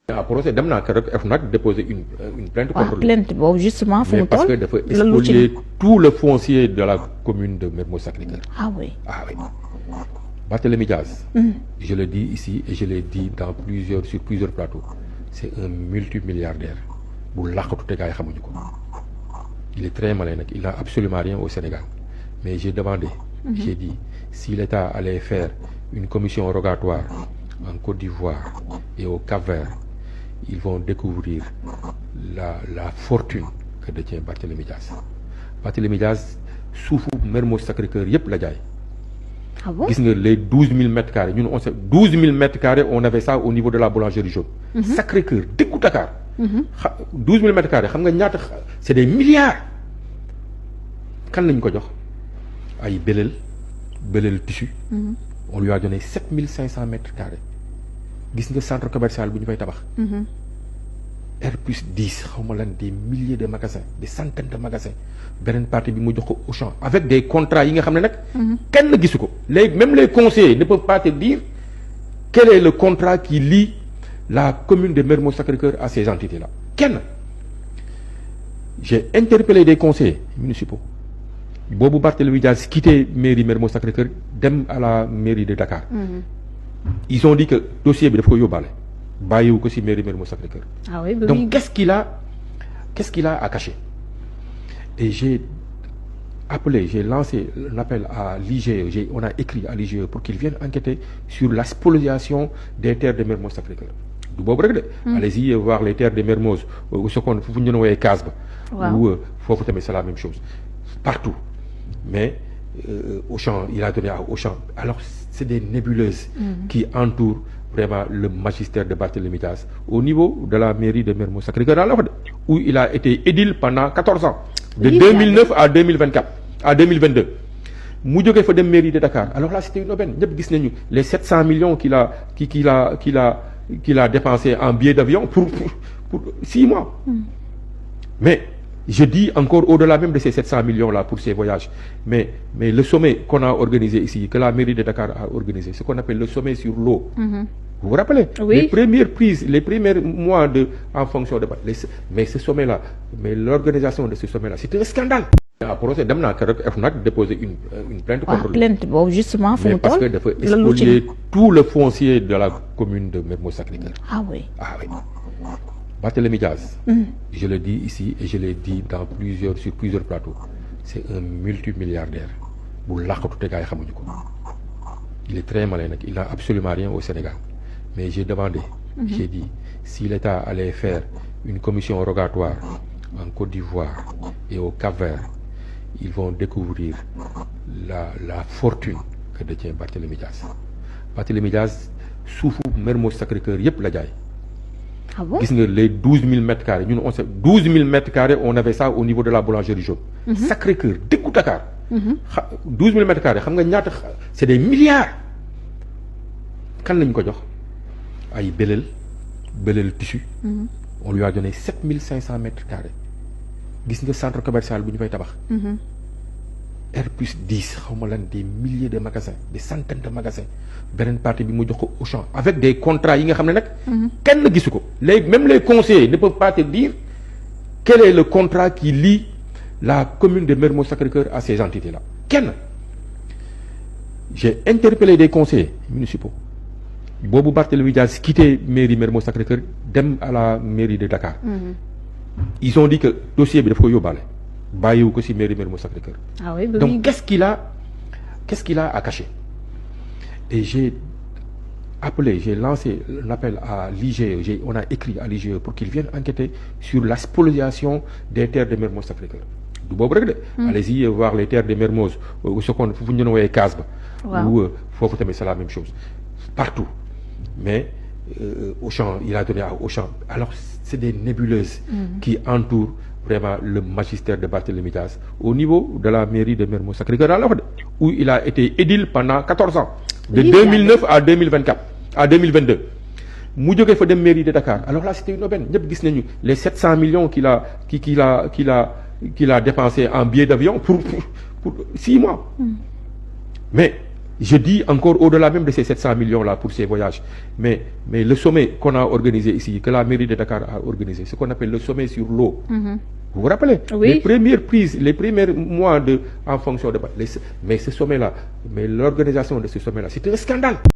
à procès dem naa keroog FNAC déposer une plainte contre lui. plainte boobu justement fu mu parce que toll dafa spolier tout le foncier de la commune de Mermoz Sacré-Cœur. ah oui Barthélémy Diaz, je le dis ici et je l'ai dit sur plusieurs plateaux, c'est un multimilliardaire bu làqatu te gars yi xamuñu ko. Il est très malin nag, il n'a absolument rien au Sénégal, mais j'ai demandé, j'ai dit si l'État allait faire une commission rogatoire en Côte d'Ivoire et au Cap-Vert, ils vont découvrir la fortune que détient Barthélémy Diaz. Barthélémy Diaz suufu Mermoz Sacré-Cœur yëpp la jaay. ah bon gis nga les 12 000 mètres carrés ñun on sait 12 000 mètres carrés on avait ça au niveau de la boulangerie jaune. Sacré-Cœur dëkku Dakar. 12 000 mètres carrés xam nga ñaata c'est des milliards. kan lañ ko jox ay belel tissu. On lui a donné 7500 mètres carrés. gis nga centre commercial bu ñu fay tabax. R+10 xaw ma lan des milliers de magasins des centaines de magasins beneen partie bi mu jox ko Auchan avec des contrats yi nga xam ne nag. kenn gisu ko léegi même les conseillers ne peuvent pas te dire quel est le contrat qui lie la commune de Mermoz Sacré-Cœur à ces entités là kenn. J'ai interpellé des conseillers municipaux boobu Barthélémy Diaz quitté mairie Mermoz Sacré-Cœur dem à la mairie de Dakar. Ils ont dit que dossier bi daf ko yóbbaale bàyyiwu ko ci mairie Mermoz Sacré-Cœur. ah oui donc qu'est-ce qu'il a à cacher. Et j'ai lancé l'appel à l'IGE, on a écrit à l'IGE pour qu'ils viennent enquêter sur la spoliation des terres de Mermoz Sacré-Cœur. du boobu rek de. allez-y voir les terres de Mermoz Sokone fu ñu doon woowee Kaas ba. ou foofu tamit c'est la même chose partout mais Auchan il a donné à Auchan alors c'est des nébuleuses qui entourent vraiment le magistère de Barthélémy Diaz au niveau de la mairie de Mermoz Sacré-Cœur alors où il a été édile pendant 14 ans de 2009 à 2024 à 2022 mu jógee fa dem mairie de Dakar alors là c'était une aubaine ñëpp gis nañu les 700 millions qu'il a dépensé en billets d'avion pour 6 mois. Mais je dis encore au-delà même de ces 700 millions-là pour ces voyages, mais le sommet qu'on a organisé ici, que la mairie de Dakar a organisé, ce qu'on appelle le sommet sur l'eau. Vous vous rappelez? Oui. Les premières prises, les premiers mois en fonction de... Mais ce sommet-là, mais l'organisation de ce sommet-là, c'était un scandale. À procès dem naa keroog FNAC déposer une plainte contre lui. plainte boobu justement fu mu toll parce que dafa spolier tout le foncier de la commune de Mermoz Sacré-Cœur. ah oui Barthélémy Diaz, je le dis ici et je l'ai dit sur plusieurs plateaux, c'est un multimilliardaire bu làqatu te gars yi xamuñu ko. Il est très malin nag, il n'a absolument rien au Sénégal, mais j'ai demandé, j'ai dit si l'État allait faire une commission rogatoire en Côte d'Ivoire et au Cap-Vert, ils vont découvrir la fortune que détient Barthélémy Diaz. Barthélémy Diaz suufu Mermoz Sacré-Cœur yëpp la jaay. ah bon gis nga les 12 000 mètres carrés ñun on sait 12 000 mètres carrés on avait ça au niveau de la boulangerie jaune. Sacré-Cœur dëkku Dakar. 12 000 mètres carrés xam nga ñaata c'est des milliards. kan lañ ko jox ay belel tissu. On lui a donné 7500 mètres carrés. gis nga centre commercial bu ñu fay tabax. R+10 xaw ma lan des milliers de magasins des centaines de magasins beneen partie bi mu jox ko Auchan avec des contrats yi nga xam ne nag. kenn gisu ko léegi même les conseillers ne peuvent pas te dire quel est le contrat qui lie la commune de Mermoz Sacré-Cœur à ces entités là kenn. J'ai interpellé des conseillers municipaux boobu Barthélémy Diaz quitté mairie Mermoz Sacré-Cœur dem à la mairie de Dakar. Ils ont dit que dossier bi daf ko yóbbaale bàyyiwu ko ci mairie Mermoz Sacré-Cœur. ah oui donc qu'est-ce qu'il a à cacher. Et j'ai lancé l'appel à l'IGE, on a écrit à l'IGE pour qu'ils viennent enquêter sur la spoliation des terres de Mermoz Sacré-Cœur. du boobu rek de. allez-y voir les terres de Mermoz Sokone fu ñu doon woowee Kaas ba. ou foofu tamit c'est la même chose partout mais Auchan il a donné à Auchan alors c'est des nébuleuses qui entourent vraiment le magistère de Barthélémy Diaz au niveau de la mairie de Mermoz Sacré-Cœur alors où il a été édile pendant 14 ans de 2009 à 2024 à 2022 mu jógee fa dem mairie de Dakar alors là c'était une aubaine ñëpp gis nañu les 700 millions qu'il a dépensé en billets d'avion pour 6 mois. Mais je dis encore au-delà même de ces 700 millions-là pour ces voyages, mais le sommet qu'on a organisé ici, que la mairie de Dakar a organisé, ce qu'on appelle le sommet sur l'eau. Vous vous rappelez? Oui. Les premières prises, les premiers mois en fonction de... mais ce sommet-là, mais l'organisation de ce sommet-là, c'était un scandale.